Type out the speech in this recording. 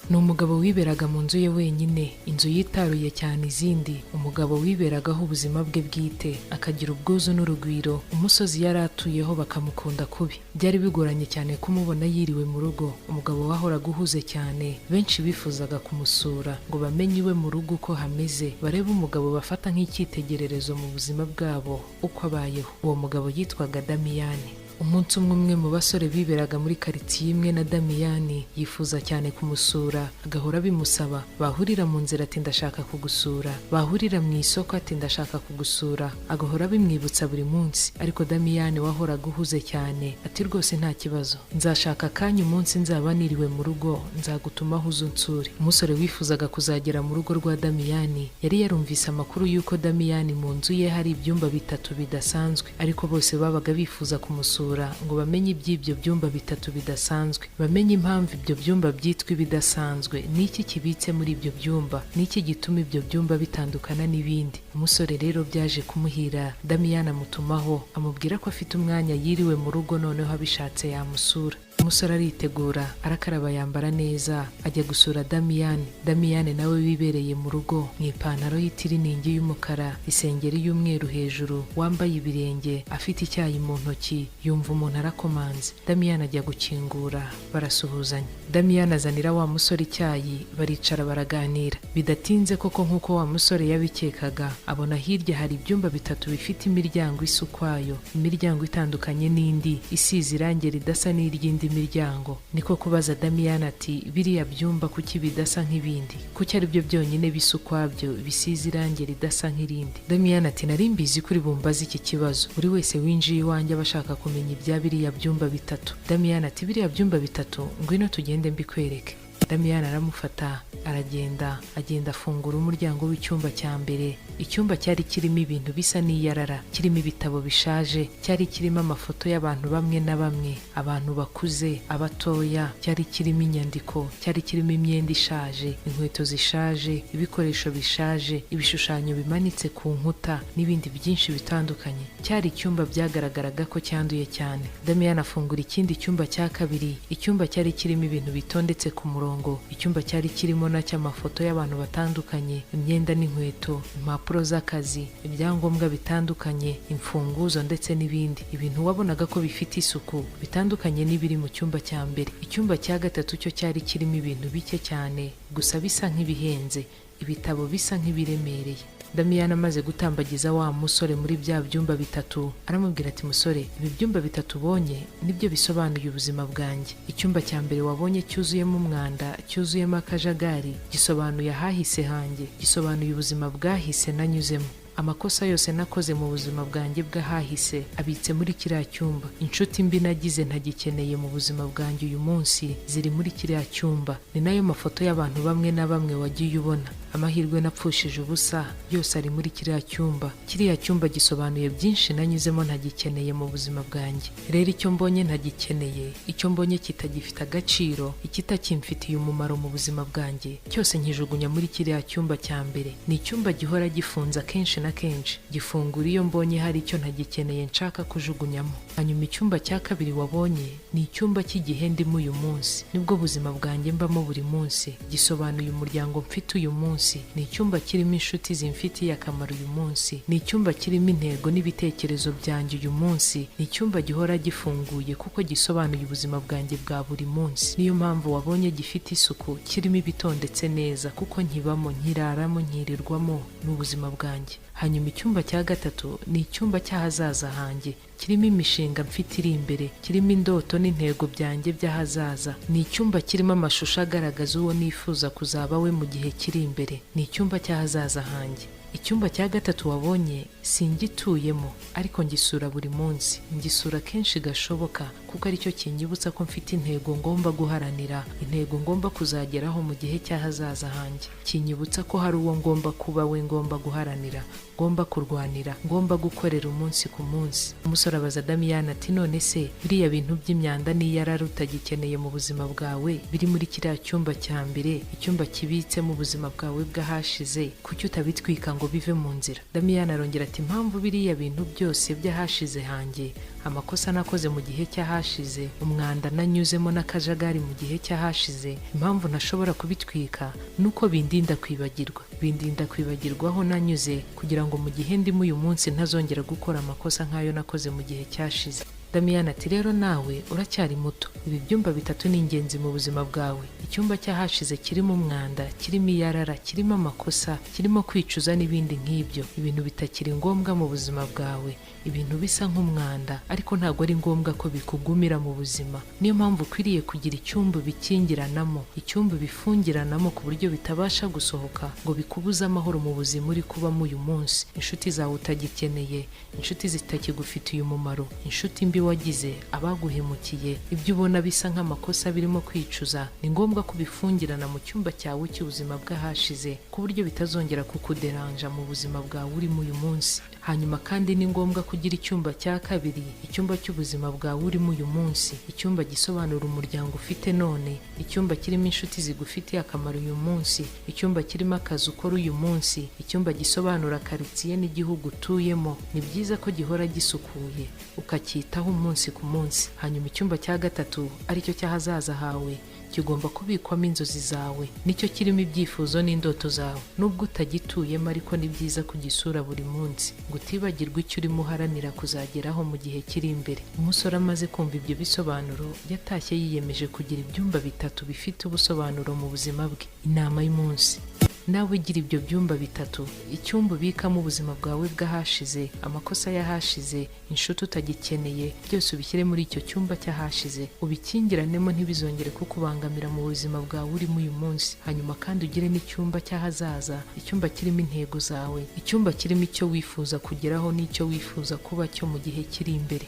Ni umugabo wiberaga mu nzu ye wenyine, inzu yitaruye cyane izindi, umugabo wiberagaho ubuzima bwe bwite, akagira ubwuzu n'urugwiro, umusozi yari atuyeho bakamukunda kubi. Byari bigoranye cyane kumubona yiriwe mu rugo, umugabo wahoraga uhuze cyane, benshi bifuzaga kumusura ngo bamenye iwe mu rugo uko hameze, barebe umugabo bafata nk'icyitegererezo mu buzima bwabo uko abayeho. Uwo mugabo yitwaga Damiyani. Umunsi umwe, umwe mu basore biberaga muri karitsiye imwe na Damiyani yifuza cyane kumusura, agahora abimusaba. Bahurira mu nzira ati: "Ndashaka kugusura." Bahurira mu isoko ati: "Ndashaka kugusura." Agahora abimwibutsa buri munsi, ariko Damiyani wahoraga uhuze cyane ati: "Rwose nta kibazo, nzashaka akanya, umunsi nzaba niriwe mu rugo nzagutumaho uze unsure." Umusore wifuzaga kuzagera mu rugo rwa Damiyani yari yarumvise amakuru y'uko Damiyani mu nzu ye hari ibyumba bitatu bidasanzwe, ariko bose babaga bifuza kumusura ngo bamenye iby'ibyo byumba bitatu bidasanzwe, bamenye impamvu ibyo byumba byitwa ibidasanzwe, n'iki kibitse muri ibyo byumba, n'iki gituma ibyo byumba bitandukana n'ibindi. Umusore rero byaje kumuhira, Damiyani amutumaho, amubwira ko afite umwanya yiriwe mu rugo, noneho abishatse yamusura. Umusore aritegura, arakaraba, yambara neza, ajya gusura Damiyani. Damiyani nawe wibereye mu rugo mu ipantaro y'itiriningi y'umukara, isengeri y'umweru hejuru, wambaye ibirenge, afite icyayi mu ntoki, yumva umuntu arakomanze. Damiyani ajya gukingura, barasuhuzanya. Damiyani azanira wa musore icyayi, baricara baraganira. Bidatinze koko, nk'uko wa musore yabikekaga, abona hirya hari ibyumba bitatu bifite imiryango isa ukwayo, imiryango itandukanye n'indi, isize irangi ridasa n'iry'indi miryango. Niko kubaza Damiyani ati: "Biriya byumba kuki bidasa nk'ibindi? Kuki ari byo byonyine bisa ukwabyo, bisize irangi ridasa nk'irindi?" Damiyani ati: "Nari mbizi kuri bumbaze iki kibazo. Buri wese winjiye iwanjye aba ashaka kumenya ibya biriya byumba bitatu." Damiyani ati: "Biriya byumba bitatu, ngwino tugende mbikwereke." Damiyani aramufata aragenda, agenda afungura umuryango w'icyumba cya mbere. Icyumba cyari kirimo ibintu bisa n'iyarara, kirimo ibitabo bishaje, cyari kirimo amafoto y'abantu bamwe na bamwe, abantu bakuze, abatoya, cyari kirimo inyandiko, cyari kirimo imyenda ishaje, inkweto zishaje, ibikoresho bishaje, ibishushanyo bimanitse ku nkuta n'ibindi byinshi bitandukanye. Cyari icyumba byagaragaraga ko cyanduye cyane. Damiyani afungura ikindi cyumba cya kabiri, icyumba cyari kirimo ibintu bitondetse ku murongo, icyumba cyari kirimo nacyo amafoto y'abantu batandukanye, imyenda n'inkweto, impapuro z'akazi, ibyangombwa bitandukanye, imfunguzo ndetse n'ibindi. Ibintu wabonaga ko bifite isuku, bitandukanye n'ibiri mu cyumba cya mbere. Icyumba cya gatatu cyo cyari kirimo ibintu bike cyane gusa bisa nk'ibihenze, ibitabo bisa nk'ibiremereye. Damiyani amaze gutambagiza wa musore muri bya byumba bitatu, aramubwira ati: "Musore, ibi byumba bitatu ubonye nibyo bisobanuye ubuzima bwanjye. Icyumba cya mbere wabonye cyuzuyemo umwanda, cyuzuyemo akajagari, gisobanuye ahahise hanjye, gisobanuye ubuzima bwahise nanyuzemo. Amakosa yose nakoze mu buzima bwanjye bw'ahahise abitse muri kiriya cyumba. Inshuti mbi nagize ntagikeneye mu buzima bwanjye uyu munsi ziri muri kiriya cyumba. Ni nayo mafoto y'abantu bamwe na bamwe wagiye ubona. Amahirwe napfushije ubusa yose ari muri kiriya cyumba. Kiriya cyumba gisobanuye byinshi nanyuzemo ntagikeneye mu buzima bwanjye. Rero icyo mbonye ntagikeneye, icyo mbonye kitagifite agaciro, ikitakimfitiye umumaro mu buzima bwanjye cyose, nkijugunya muri kiriya cyumba cya mbere. Ni icyumba gihora gifunze akenshi na kenshi, gifungura iyo mbonye hari icyo ntagikeneye nshaka kujugunyamo. Hanyuma icyumba cya kabiri wabonye ni icyumba cy'igihe ndimo uyu munsi, nibwo buzima bwanjye mbamo buri munsi. Gisobanuye umuryango mfite uyu munsi, ni icyumba kirimo inshuti zimfitiye akamaro uyu munsi, ni icyumba kirimo intego n'ibitekerezo byanjye uyu munsi. Ni icyumba gihora gifunguye kuko gisobanuye ubuzima bwanjye bwa buri munsi. Niyo mpamvu wabonye gifite isuku, kirimo ibitondetse neza, kuko nkibamo, nkiraramo, nkirirwamo, ni ubuzima bwanjye. Hanyuma icyumba cya gatatu ni icyumba cy'ahazaza hanjye, kirimo imishinga mfite iri imbere, kirimo indoto n'intego byanjye by'ahazaza. Ni icyumba kirimo amashusho agaragaza uwo nifuza kuzaba we mu gihe kiri imbere. Ni icyumba cy'ahazaza hanjye. Icyumba cya gatatu wabonye singituyemo, ariko ngisura buri munsi, ngisura kenshi gashoboka, kuko aricyo kinyibutsa ko mfite intego ngomba guharanira, intego ngomba kuzageraho mu gihe cy'ahazaza hanjye. Kinyibutsa ko hari uwo ngomba kuba we, ngomba guharanira, ngomba kurwanira, ngomba gukorera umunsi ku munsi." Umusore abaza Damiyani ati: "None se biriya bintu by'imyanda n'iyarara utagikeneye mu buzima bwawe biri muri kiriya cyumba cya mbere, icyumba kibitsemo ubuzima bwawe bw'ahashize, kuki utabitwika ngo ngo bive mu nzira. Damiyani arongera ati: "Impamvu biriya bintu byose by'ahashize hanjye, amakosa nakoze mu gihe cy'ahashize, umwanda nanyuzemo n'akajagari mu gihe cy'ahashize, impamvu ntashobora kubitwika ni uko bindinda kwibagirwa, bindinda kwibagirwa aho nanyuze, kugira ngo mu gihe ndimo uyu munsi ntazongera gukora amakosa nk'ayo nakoze mu gihe cyashize." Damiyani ati: "Rero nawe uracyari muto, ibi byumba bitatu ni ingenzi mu buzima bwawe. Icyumba cy'ahashize kirimo umwanda, kirimo iyarara, kirimo amakosa, kirimo kwicuza n'ibindi nk'ibyo, ibintu bitakiri ngombwa mu buzima bwawe, ibintu bisa nk'umwanda ariko ntabwo ari ngombwa ko bikugumira mu buzima. Niyo mpamvu ukwiriye kugira icyumba ubikingiranamo, icyumba ubifungiranamo, ku buryo bitabasha gusohoka ngo bikubuze amahoro mu buzima uri kubamo uyu munsi. Inshuti zawe utagikeneye, inshuti zitakigufitiye umumaro, inshuti mbi wagize, abaguhemukiye, ibyo ubona bisa nk'amakosa birimo kwicuza, ni ngombwa kubifungirana mu cyumba cyawe cy'ubuzima bw'ahashize, ku buryo bitazongera kukuderanja mu buzima bwawe urimo uyu munsi. Hanyuma kandi ni ngombwa kugira icyumba cya kabiri, icyumba cy'ubuzima bwawe urimo uyu munsi, icyumba gisobanura umuryango ufite none, icyumba kirimo inshuti zigufitiye akamaro uyu munsi, icyumba kirimo akazi ukora uyu munsi, icyumba gisobanura karitsiye n'igihugu utuyemo. Ni byiza ko gihora gisukuye, ukacyitaho umunsi ku munsi. Hanyuma icyumba cya gatatu, aricyo cy'ahazaza hawe, kigomba kubikwamo inzozi zawe, nicyo kirimo ibyifuzo n'indoto zawe. Nubwo utagituyemo, ariko ni byiza kugisura buri munsi ngo utibagirwe icyo urimo uharanira kuzageraho mu gihe kiri imbere." Umusore amaze kumva ibyo bisobanuro, yatashye yiyemeje kugira ibyumba bitatu bifite ubusobanuro mu buzima bwe. Inama y'umunsi: nawe gira ibyo byumba bitatu: icyumba ubikamo ubuzima bwawe bw'ahashize, amakosa y'ahashize, inshuti utagikeneye, byose ubishyire muri icyo cyumba cy'ahashize, ubikingiranemo, ntibizongere kukubangamira mu buzima bwawe urimo uyu munsi. Hanyuma kandi ugire n'icyumba cy'ahazaza, icyumba kirimo intego zawe, icyumba kirimo icyo wifuza kugeraho n'icyo wifuza kuba cyo mu gihe kiri imbere.